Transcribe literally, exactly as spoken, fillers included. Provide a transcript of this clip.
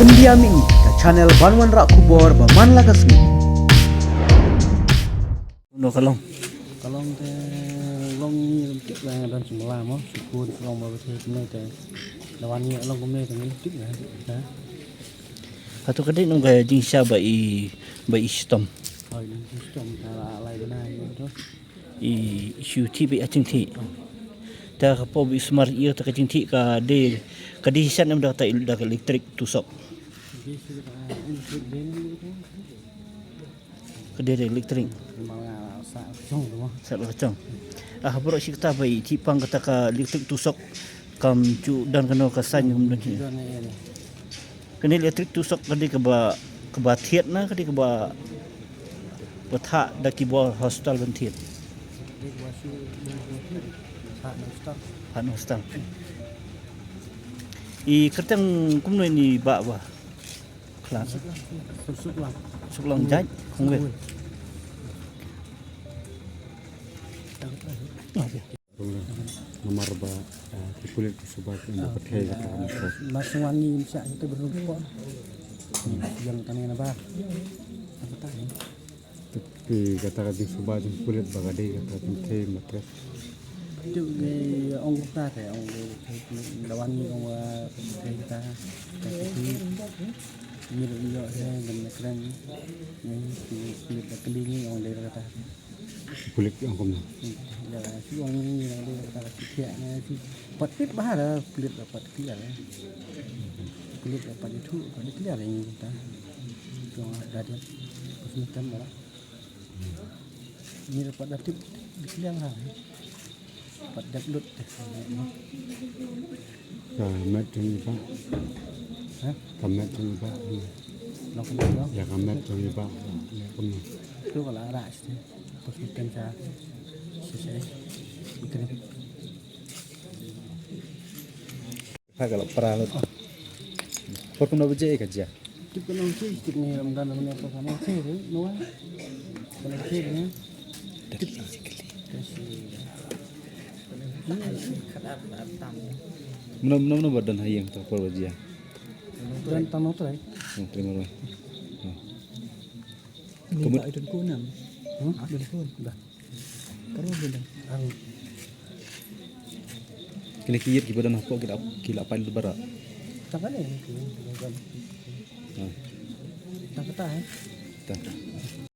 India Mini, ka channel ban wanrah khubor ba man la ka sngi. Uno ka long. Ka long te long ni ram tip la don sumla mo, sukun long ba te kumne te. Lawan ni long kumne te ni tip la. Ha. Hato ka dei nong ka jingshisha ba i, ba i shitom. Hoi, jingshisha ta la lai bana i to. I shu ti ba i jingti. Ta ka po ba i smar i ta ka jingti ka dei, ka dei shan em da ta il da ka electric tusok. Ka dei da electric. Sa la chong. Ah, ha bro shi kata ba i ti pang kata ka electric tusok kam ju don kano ka sign kam don hi. Kane electric tusok ka dei kaba, kaba thied na ka dei kaba, ba thah da ki bor hospital ban thied. Thah na hospital. I kyrteng kumno ini ba ba. Khlas. Suk lang. Suk lang jait, khong wei. Namar ba, eh, ki pulit ki suba ki ba pathai ka ta ka. Mar sngwan ni msa kita berumpo. Yang tani na ba. Apa tak ni? Tapi kata ka jingsuba jingpulit ba ka dei kata ka jingthei matret. Tu ngi ong kata te ong dei lawan ngi ong wa thei kata ka kiti. Ngi ro io he dan na kren. Ngi ki pulit ka kali ngi ong dei kata. Pulit ki ong kumno? Ya, ki ong ngi ong dei kata ka kiti ne ki pat pit ba ha pulit ba pat kiti ne. Pulit ba pat itu ka dei kiti ne ngi kata. Ki ong da dei. Pas ni kan ba. Ni dapat dapat dikliang ha. Dapat daplut. Ka met jong i ba. Ha? Ka met jong i ba. Lo ka met lo. Ya ka met jong i ba. Ya ka met. Tu ka la ra sti. Pas ikan sa. Sese. Ikan. Ha ka la pra lut. Por kumno ba je ka jia? Tip ka nong chi, tip ni Ramadan ni por ka nong chi, no. Ka nong chi ni. Tip. Mano mano mano ba don ha ïing ta por ba jia. Don tang nong trai. Nong trai mano. Ni ba don ko nam. Hmm? Don ko. Dah. Ka ruh bidang. Ang. Kine ki ïit kiba don hapoh ki la, ki la pait lut baroh. Tang kane ki, ki, ki. Ha. Tang kata, eh. Tang.